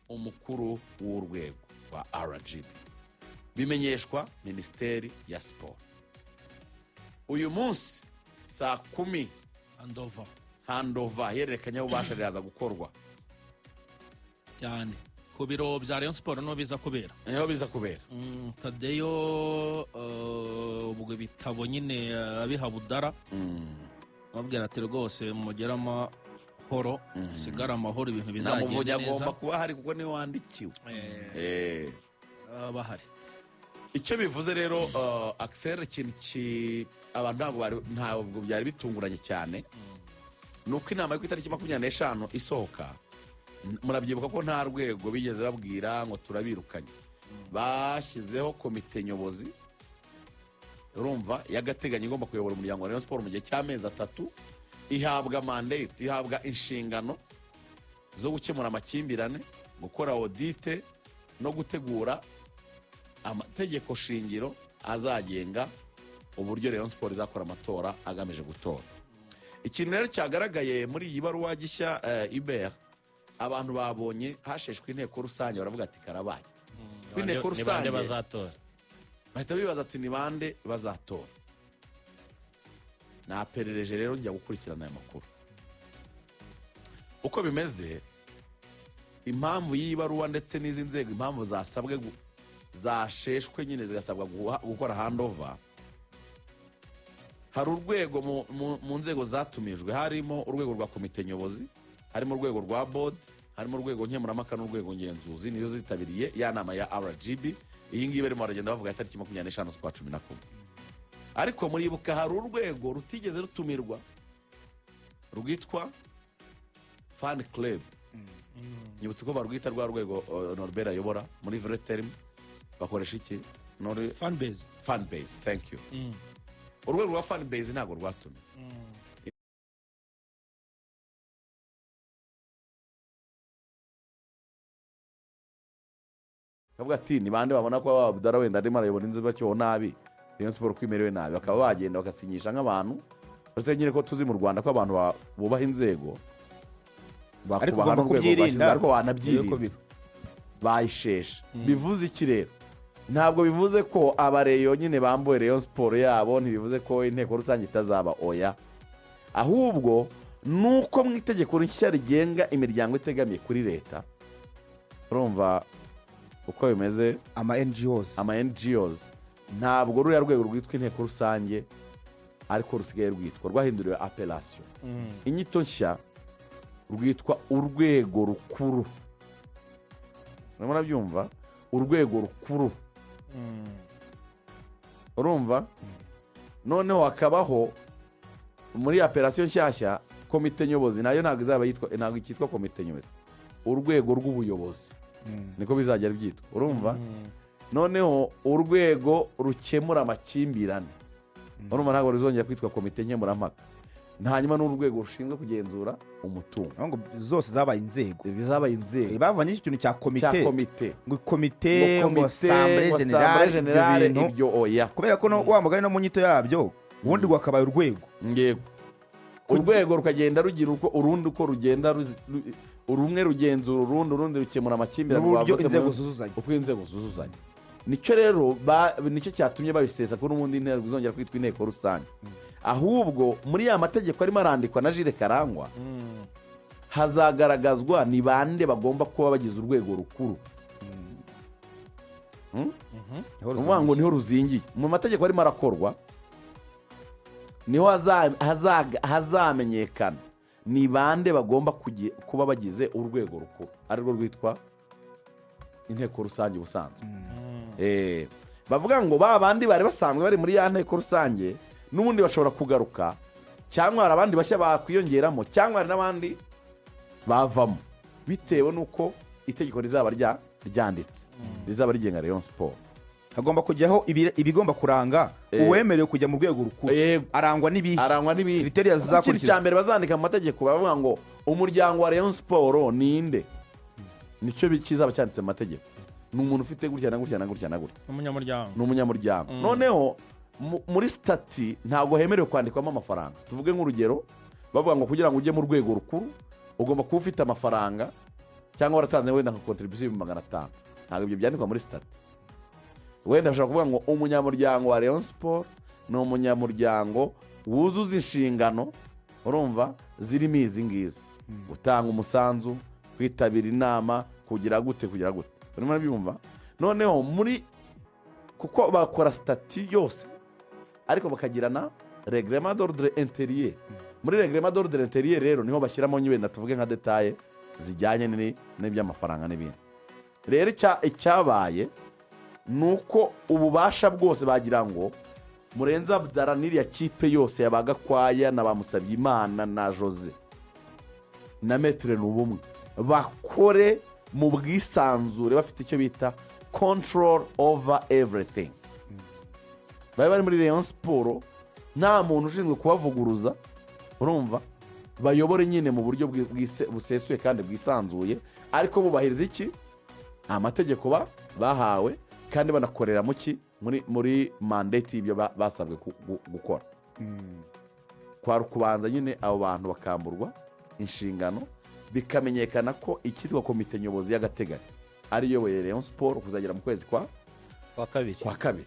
Umukuru w'urwego rwa RGB, bimenyeshwa Minisiteri ya Siporo. Uyu munsi saa 10 Handover. Handover, ihererekanyabubasha riraza gukorwa. Cyane, ku biro bya Rayon Sport niho biza kubera. Niho biza kubera. Tadeyo, ubwo ibitabo nyine abiha Budara, ababwira ati: "Rwose mugere amahoro, usigare amahoro, ibintu Na bizagenda Muvunyi neza." agomba kuba ahari kuko niwe wandikiwe. Baba bahari. Icyo bivuze rero, Axel, ikintu abantu ntabwo byari bitunguranye cyane, ni uko inama yo ku itariki 25 isohoka, murabyibuka ko nta rwego bigeze babwira ngo turabirukanye. Bashyizeho komite nyobozi, urumva, y'agateganyo igomba kuyobora umuryango wa Rayon Sport mu gihe cy'amezi 3, ihabwa mandate, ihabwa inshingano zo gukemura amakimbirane, gukora audit no gutegura amategeko shingiro azagenga uburyo Rayon Sport izakora amatora agamije gutora. Ikintu rero cyagaragaye muri iyi baruwa gishya, Ibert, abantu babonye hasheshwe inteko rusange baravuga ati: "Karabaye." Ku inteko Ni bande rusange bazatora? Bahita bibaza ati: "Ni bande bazatora?" Naperereje rero, njya gukurikirana aya makuru uko bimeze, impamvu y'iyi baruwa ndetse n'izi nzego, impamvu zasabwe zasheshwe nyine, zigasabwa gukora handover. Hari urwego mu nzego zatumijwe, harimo urwego rwa komite nyobozi, harimo urwego rwa board, harimo urwego nkemurampaka n'urwego ngenzuzi, nizo zitabiriye ya nama ya RGB. Iyi ngiyi barimo baragenda bavuga ya tariki 25 z'ukwa 11. Ariko muribuka hari urwego rutigeze rutumirwa rwitwa fan club. Nyibutse ko barwita rwa rwego Norbert ayobora muri vrai terme bakoresha iki? Fan base. Fan base, thank you. Urwego rwa fan base ntabwo rwatumiwe. Kavuga ati: "Ni bande babona ko Abdallah wenda arimo arayobora inzibacyuho nabi, Rayon Sport ko imerewe nabi?" Bakaba bagenda bagasinyisha nk'abantu, uretse nyine ko tuzi mu Rwanda ko abantu bubaha inzego, Ariko bakubaha ugomba n'urwego kubyirinda. rwashyizweho, ariko Uko wanabyirinda biri. bayishesha. Bivuze iki rero? Ntabwo bivuze ko abareyo nyine bambuwe Rayon Sport yabo, ntibivuze ko inteko rusange itazaba, oya. Ahubwo ni uko mu itegeko rishya rigenga imiryango itegamiye kuri leta, urumva uko bimeze, ama NGOs, ama NGOs, ntabwo ruriya rwego rwitwa inteko rusange ariko rusigaye rwitwa, rwahinduriwe appellation, inyito nshya, rwitwa urwego rukuru. Urimo urabyumva? Urwego rukuru, urumva? Noneho hakabaho muri appellation nshyashya komite nyobozi, nayo ntabwo izaba yitwa, ntabwo ikitwa komite nyobozi, urwego rw'ubuyobozi niko bizajya byitwa, urumva? Noneho urwego rukemura amakimbirane, urumva, ntabwo ruzongera kwitwa komite nkemurampaka. Hanyuma n'urwego rushinzwe kugenzura umutungo. Naho ngo zose zabaye inzego. Zabaye inzego. Bavanye ikintu cya Cya komite. Komite. Ngo komite, ngo komite, assemblée ngo générale, assemblée générale, ibyo bintu. Ibyo oya. Kubera ko wa mugani no mu nyito yabyo ubundi rwakabaye urwego. Yego, urwego rukagenda rugira uko urundi uko rugenda rumwe rugenzura urundi, urundi rukemura amakimbirane n'uburyo rwavutse inzego zuzuzanya. Uko inzego zuzuzanya, nicyo rero nicyo cyatumye babisesa, ko n'ubundi inteko izongera kwitwa inteko rusange. Ahubwo muri ya mategeko arimo arandikwa na Jules Karangwa, hazagaragazwa ni bande bagomba kuba bagize urwego rukuru. Niho Ni ukuvuga ngo ruzingiye. Niho ruzingiye mu mategeko arimo arakorwa, niho hazamenyekana ni bande bagomba kuba bagize urwego rukuru, arirwo rwitwa inteko rusange ubusanzwe. Bavuga ngo ba bandi bari basanzwe bari muri ya nteko rusange n'ubundi bashobora kugaruka, cyangwa hari abandi bashya bakwiyongeramo, cyangwa hari n'abandi bavamo, bitewe n'uko itegeko rizaba ryanditse rizaba rigenga Rayon Sport. Hagomba kujyaho ibigomba kuranga uwemerewe kujya mu rwego rukuru. Yego. Arangwa n'ibihe? Arangwa n'ibihe? Criteria Ikintu zizakurikizwa. cya mbere bazandika mu mategeko, baravuga ngo umuryango wa Rayon Sport ninde? Nicyo kizaba cyanditse mu mategeko: ni umuntu ufite gutya na gutya na gutya na gutya. Umunyamuryango. Ni umunyamuryango. Noneho muri statut ntabwo hemerewe kwandikwamo amafaranga. Tuvuge nk'urugero, bavuga ngo kugira ngo ujye mu rwego rukuru ugomba kuba ufite amafaranga. Cyangwa waratanze wenda nka contribution 500,000, ntabwo ibyo byandikwa muri statut. Wenda bashobora kuvuga ngo umunyamuryango wa Rayon Sport ni umunyamuryango wuzuza inshingano, urumva, zirimo izi ngizi: gutanga umusanzu, kwitabira inama, kugira gute, kugira gute. Urimo urabyumva? Noneho muri kuko bakora statut yose, ariko bakagira na règlement d'ordre intérieur. Muri règlement d'ordre intérieur rero niho bashyiramo wenda tuvuge nka détails zijyanye n'iby'amafaranga n'ibindi. Rero icyabaye ni uko ububasha bwose bagira ngo Murenzi Abdallah n'iriya kipe yose ya ba Gakwaya na ba Musabyimana na Jose na Maître Nubumwe bakore mu bwisanzure, bafite icyo bita control over everything. Bari bari muri Rayon Sport, nta muntu ushinzwe kubavuguruza, urumva, bayobore nyine mu buryo busesuye kandi bwisanzuye, ariko bubahiriza iki? Amategeko bahawe, kandi banakorera mu ki? Muri mandate y'ibyo basabwe gukora. Kwari ukubanza nyine abo bantu bakamburwa inshingano, bikamenyekana ko icyitwa komite nyobozi y'agateganyo ari iyoboye Rayon Sport kuzagera mu kwezi kwa Kwa kabiri. Kwa kabiri,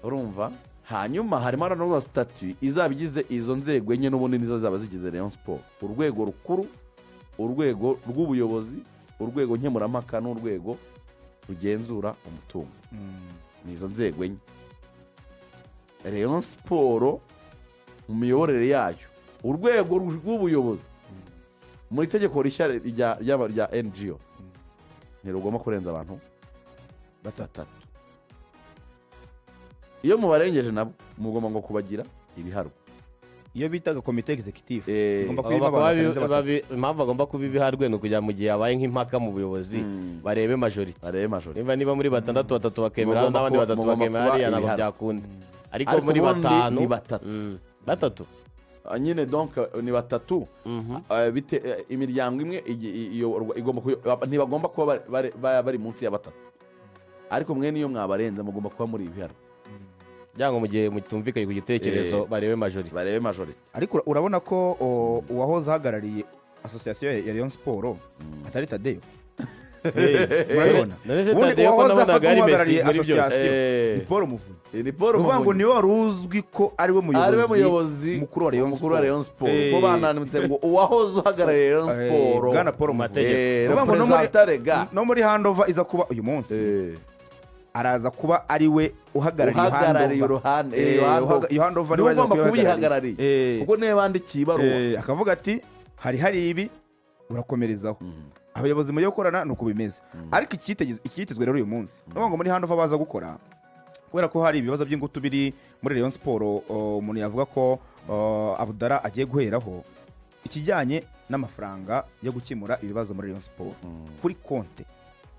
urumva. Hanyuma harimo haranoza statut izaba igize izo nzego enye, n'ubundi nizo zaba zigize Rayon Sport: urwego rukuru, urwego rw'ubuyobozi, urwego nkemurampaka n'urwego rugenzura umutungo. Ni izo nzego enye. Rayon Sport mu miyoborere yayo, urwego rw'ubuyobozi mu itegeko rishya rya NGO ntirugomba kurenza abantu batatu. Iyo mubarengeje nabwo mugomba ngo kubagira ibiharwa. Iyo bitaga komite exécutive igomba kuba irimo Bagomba kuba abantu batarenze batatu. Impamvu bagomba kuba ibiharwe ni ukugira mu gihe habaye nk'impaka mu buyobozi barebe majorité. Barebe majorité. Niba muri batandatu, batatu bakemera, Mugomba n'abandi batatu mugomba bakemera, kuba hariya ntabwo ibiharwe. byakunda. Ariko Ariko muri ubundi batanu ni batatu. Batatu. Ah, nyine donc ni batatu. Ah, imiryango imwe igomba ntibagomba kuba bari munsi ya batatu, ariko mwe niyo mwabarenze mugomba kuba muri ibiharwe. Kugira ngo mu gihe mutumvikanye ku gitekerezo barebe majorité. Barebe majorité. Ariko urabona ko uwahoze ahagarariye association ya Rayon Sport atari Tadeyo. Murabibona? None se Ubundi Tadeyo ko uwahoze nabonaga afata ari Messi uhagarariye muri byose. association ni Paul Muvunyi. Ni Paul Ni ukuvuga ngo Muvunyi. niwe wari uzwi ko ari we ari we muyobozi muyobozi mukuru wa Rayon mukuru wa Sport. Rayon Sport, kuko bananditse ngo uwahoze uhagarariye Rayon Sport Bwana Paul Muvunyi. Mategeko. Ni ukuvuga ngo représentant légal. No muri handover iza kuba uyu munsi, araza kuba ari we uhagarariye uhagarariye handover. Uruhande iyo handover niwe niwe ugomba aza kuba kuba uyihagarariye, kuko niwe bandikiye ibaruwa. Akavuga ati hari ibi, urakomerezaho, abayobozi mu gukorana, ni uko bimeze. Ariko icyitezwe rero uyu munsi ni ukuvuga ngo muri handover baza gukora, kubera ko hari ibibazo by'ingutu biri muri Rayon Sport, umuntu yavuga ko Abdallah agiye guheraho ikijyanye n'amafaranga yo gukemura ibibazo muri Rayon Sport kuri konte,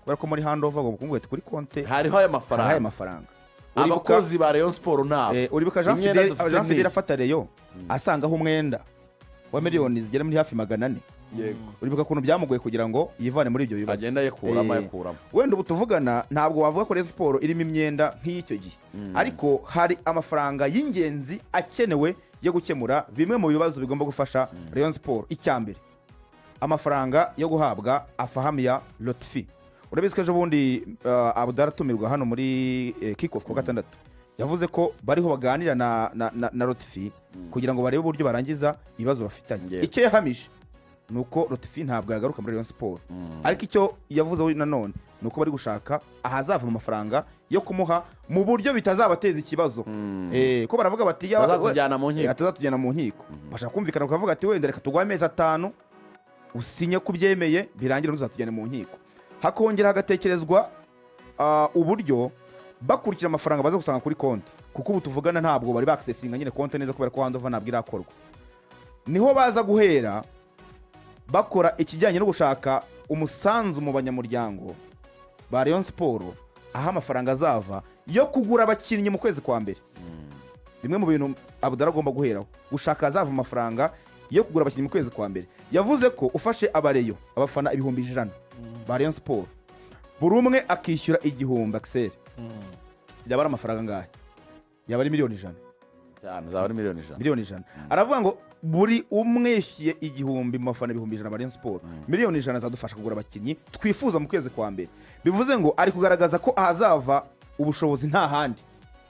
kubera ko muri handover bagomba kumubwira ati kuri konte Hariho aya hariho aya mafaranga. mafaranga. Abakozi ba Rayon Sport nabo Uribuka Jean Imyenda Fidele dufite Jean ni Fidele iyi. afata Rayon asangaho umwenda wa miliyoni zigera muri hafi 400? Uribuka ukuntu byamugoye kugira ngo yivane muri ibyo bibazo? Agenda ayikuramo, ayikuramo. Wenda ubu tuvugana ntabwo wavuga ko Rayon Sport irimo imyenda nk'iy'icyo gihe, ariko hari amafaranga y'ingenzi akenewe yo gukemura bimwe mu bibazo bigomba gufasha Rayon Sport. Icya mbere, amafaranga yo guhabwa Afahmia Lotfi. Urabizi ko ejo bundi Abdallah atumirwa hano muri kick off ku wa gatandatu yavuze ko bariho baganira na Lotfi kugira ngo barebe uburyo barangiza ibibazo bafitanye. Icyo yahamije ni uko Lotfi ntabwo yagaruka muri Rayon Sport, ariko icyo yavuze we nanone ni uko bari gushaka ahazava amafaranga yo kumuha mu buryo bitazabateza ikibazo. Ko baravuga bati Atazatujyana mu nkiko. Atazatujyana mu nkiko. Bashaka kumvikana bakavuga ati wenda reka tuguhe amezi 5 usinye ko ubyemeye, birangira ntuzatujyane mu nkiko. Hakongera hagatekerezwa uburyo bakurikira amafaranga baza gusanga kuri konti, kuko ubu tuvugana ntabwo bari bakisesinga nyine konti neza, kubera ko handover ntabwo irakorwa. Niho baza guhera bakora ikijyanye no gushaka umusanzu mu banyamuryango ba Rayon Sport, aho amafaranga azava yo kugura abakinnyi mu kwezi kwa mbere. Bimwe mu bintu Abdallah agomba guheraho gushaka ahazava amafaranga yo kugura abakinnyi mu kwezi kwa mbere. Yavuze ko ufashe abareyo, abafana 100,000 ba Rayon Sport, buri umwe akishyura 1000, Axel, byaba ari amafaranga angahe? Yaba ari 100,000,000. Cyane, zaba ari miliyoni 100. Miliyoni 100. Aravuga ngo buri umwe yishyuye 1000 mu bafana 100,000 ba Rayon Sport, miliyoni 100 zadufasha kugura abakinnyi twifuza mu kwezi kwa mbere. Bivuze ngo ari kugaragaza ko ahazava ubushobozi nta handi,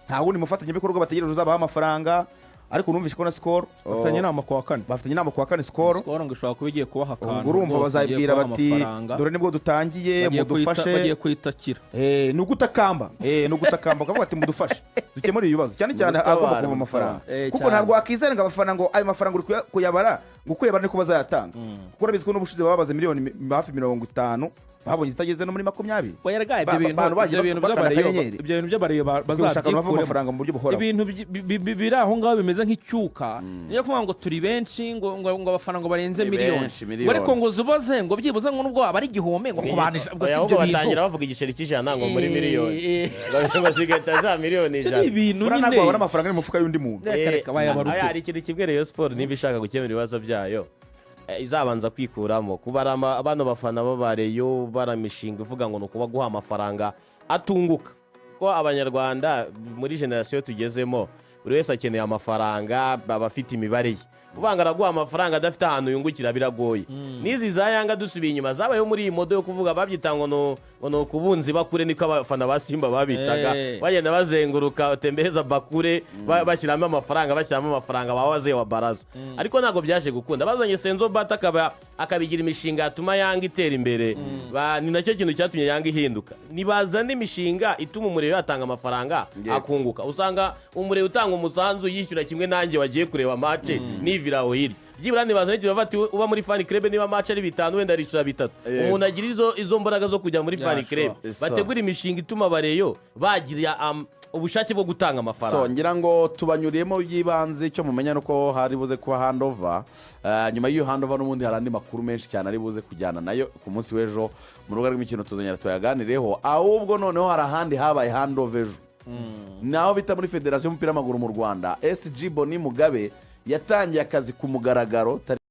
nta wundi mufatanyabikorwa bategereje uzabaha amafaranga. Ariko numvise ko na Skol Bafitanye inama ku wa kane. Bafitanye inama ku wa kane, Skol. Skol ngo ishobora kuba igiye kubaha akantu Ubwo urumva rwose, bazabwira igiye kubaha bati amafaranga. "Dore nibwo dutangiye, Bagiye mudufashe." Bagiye kuyitakira. Ni ugutakamba, ukavuga ati "Mudufashe dukemure ibibazo", cyane cyane Mudutabare, agomba kuva amafaranga, kuko Cyane. ntabwo wakizera ngo abafana, ngo ayo mafaranga uri kuyabara, ngo kuyabara niko bazayatanga, kuko urabizi ko n'ubushize bababaze miliyoni hafi 50, babonye zitageze no muri 20. Oya, rega, ibyo bintu Abantu bagiye ibyo bintu bakanda by'abareyo akanyenyeri. Ibyo bintu by'abareyo Gushaka ahantu hava bazabyikuremo. amafaranga mu buryo buhoraho. Ibintu biri aho ngaho bimeze nk'icyuka, niyo kuvuga ngo turi benshi, ngo abafana ngo barenze Ni miliyoni, benshi, miliyoni. ngo ariko ngo zubaze ngo byibuze ngo nubwo waba ari igihumbi ngo kubanisha ubwo Oya, si ahubwo ibyo bintu. Batangira bavuga igiceri cy'ijana ngo muri miliyoni, ngo zigahita za miliyoni Ibyo ijana. ni ibintu Buriya nyine. ntabwo wabona amafaranga ari mu mufuka y'undi muntu. Reka, reka, bayabara Aya, ute hari se? ikintu kimwe Rayon Sport niba ishaka gukemura ibibazo byayo, izabanza kwikuramo kuba ari bano bafana b'abareyo baramishinga ivuga ngo ni ukuba guha amafaranga atunguka, ko Abanyarwanda muri génération tugezemo buri wese akeneye amafaranga, baba afite imibare ye. Uvuga ngo araguha amafaranga adafite ahantu yungukira, biragoye. N'izi za Yanga dusubiye inyuma zabayeho muri iyi mode yo kuvuga, babyita ngo ni ukubunza bakure, niko abafana ba Simba babitaga. Bagenda bazenguruka tembeza bakure, bashyiramo amafaranga, bashyiramo amafaranga, baba wazee wa baraza. Ariko ntabwo byaje gukunda. Bazanye Senzo Bata akaba akabigira imishinga yatuma Yanga itera imbere. Ni nacyo kintu cyatumye Yanga ihinduka. Nibazana imishinga ituma umuriro yatanga amafaranga akunguka. Usanga umuriro utanga umusanzu yishyura kimwe nanjye wagiye kureba match nivira aho hirya. Byibura nibazana ikintu bavuga ati uba muri fan club, niba match ari 5 wenda arishyura 3, umuntu agira izo mbaraga zo kujya muri fan club. Bategura imishinga ituma abareyo bagira ubushake bwo gutanga amafaranga. Ngira ngo tubanyuriyemo by'ibanze. Icyo mumenya ni uko hari buze kuba handover. Nyuma y'iyo handover n'ubundi hari andi makuru menshi cyane ari buze kujyana nayo ku munsi w'ejo mu rubuga rw'imikino, tuzongera tuyaganireho. Ahubwo noneho hari ahandi habaye handover ejo, naho bita muri Federasiyo y'umupira w'amaguru mu Rwanda. SG Boni Mugabe yatangiye akazi ku mugaragaro.